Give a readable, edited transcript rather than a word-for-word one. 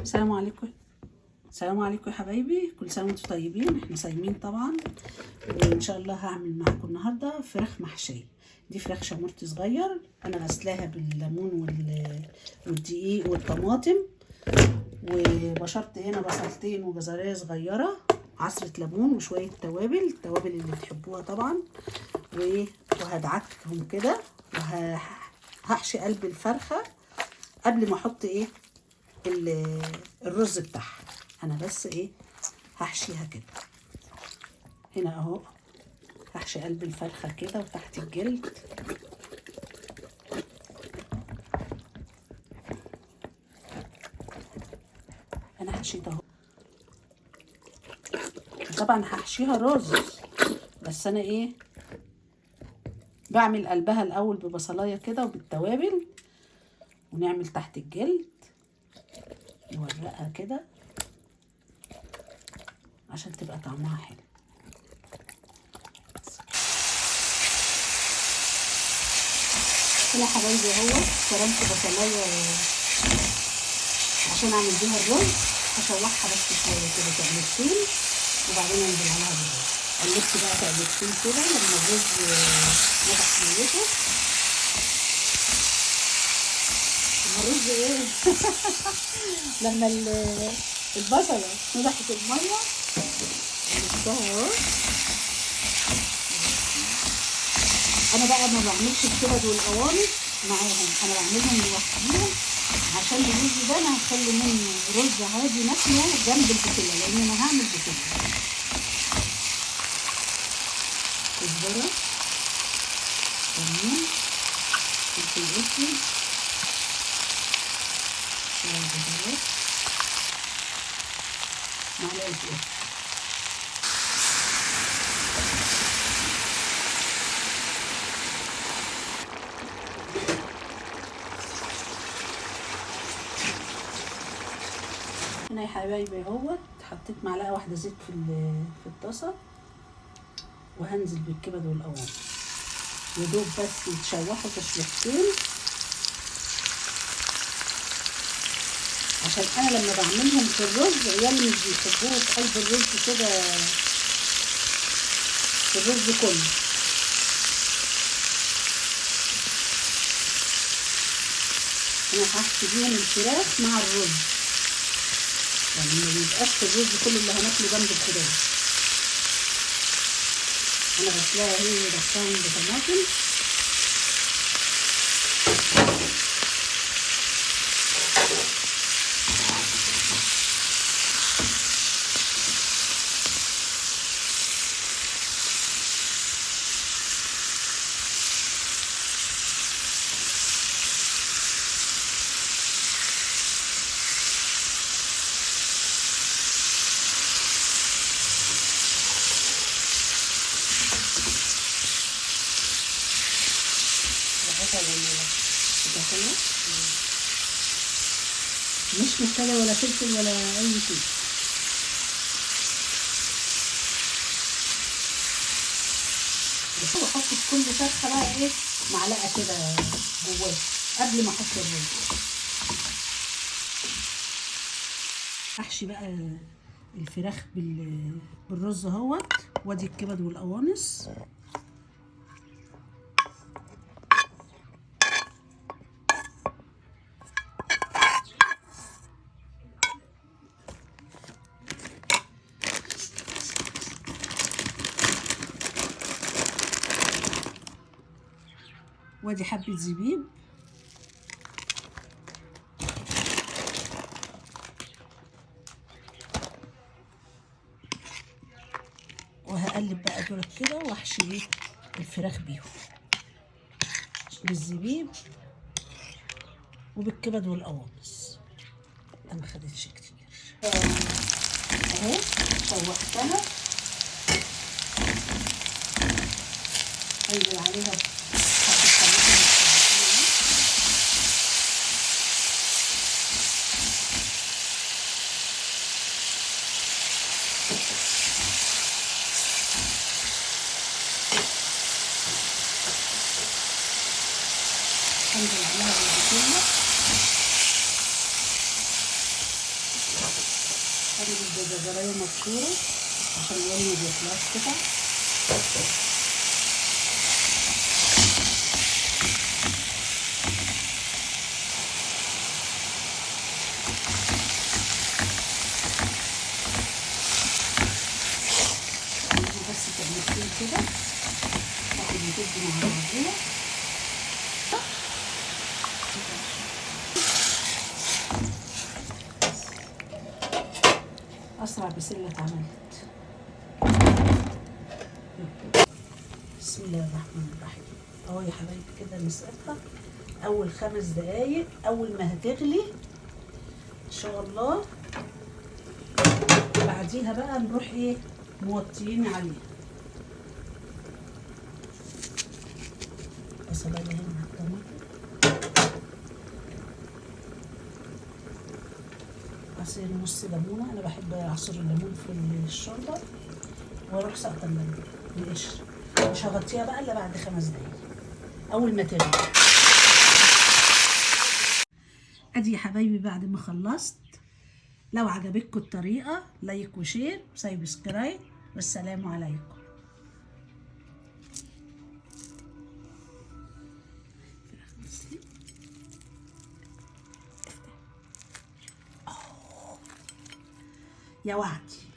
السلام عليكم. السلام عليكم يا حبايبي، كل سنة وانتم طيبين. احنا صايمين طبعا، وان شاء الله هعمل معاكم النهارده فراخ محشيه. دي فراخ شامورتي صغير، انا غسلاها بالليمون والدقيق والطماطم، وبشرت هنا بصلتين وجزريه صغيرة، عصره ليمون وشوية توابل، التوابل اللي بتحبوها طبعا، وهدعكهم كده، وهحشي قلب الفرخه قبل ما احط ايه الرز بتاعها. انا بس ايه هحشيها كده هنا اهو، هحشي قلب الفرخه كده وتحت الجلد. انا حشيت اهو، طبعا هحشيها رز، بس انا ايه بعمل قلبها الاول ببصلايه كده وبالتوابل، ونعمل تحت الجلد نورقها كده عشان تبقى طعمها حلو. هنا حبايبي اهو فرمت بصلايه عشان اعمل بيها الرز، هشوحها بس شوية كده تقلبتين وبعدين انزل عليها بالرز. قلبت بقى تقلبتين كده لما الرز نضح ميته. الرز ايه لما البصله نضحت المية قلبتها اهو. انا بقى ما بعملش الكبد والقوانص معاهم، انا بعملهم لوحديهم عشان الرز ده انا هخلي منه رز عادي ناكله جنب البسله، لان انا هعمل بسلة. كزبره، كمون، فلفل اسود، معلقه قرفه. هنا يا حبايبي اهوت حطيت معلقه واحدة زيت في الطاسه، وهنزل بالكبد والقوانص يا دوب بس يتشوحوا تشويحتين، عشان انا لما بعملهم في الرز عيالي مش بيحبوه في قلب الرز كده، في الرز كله. انا هحشي بيهم الفراخ مع الرز، يعني ما بيبقاش في الرز كل اللي هناكله جنب الخضار. انا غسلاها اهي ودخلتهم بطماطم. مش محتاجة ولا فلفل ولا أي شيء. بس بحط في كل فرخة بقى إيه معلقة كده جواه قبل ما أحط الرز. أحشي بقى الفراخ بالرز اهوت، وادي الكبد والقوانص. وادي حبة زبيب، وهقلب بقى دول كده واحشي ايه الفراخ بيهم بالزبيب وبالكبد والقوانص. انا ما خدتش كتير اهي، شوحتها انزل عليها انزل عليها بالبسله. هنزل بجزرايه مبشوره عشان الوان ما بيطلعش قطع. بس تقلبتين كده تاخد وتدي مع بعضيها. أسرع بسلة اتعملت. بسم الله الرحمن الرحيم. اهو يا حبايبي كده نسقطها أول 5 دقايق. أول ما هتغلي إن شاء الله بعديها بقى نروح إيه موطيين عليها. بصلايه هنا مع الطماطم، عصير نص ليمونه، انا بحب عصير الليمون في الشوربة، واروح ساقطه الليمون بالقشر. مش هغطيها بقى الا بعد 5 دقايق اول ما تغلي. ادي يا حبايبي بعد ما خلصت. لو عجبتكم الطريقة like و share و subscribe، والسلام عليكم. يا وعدي.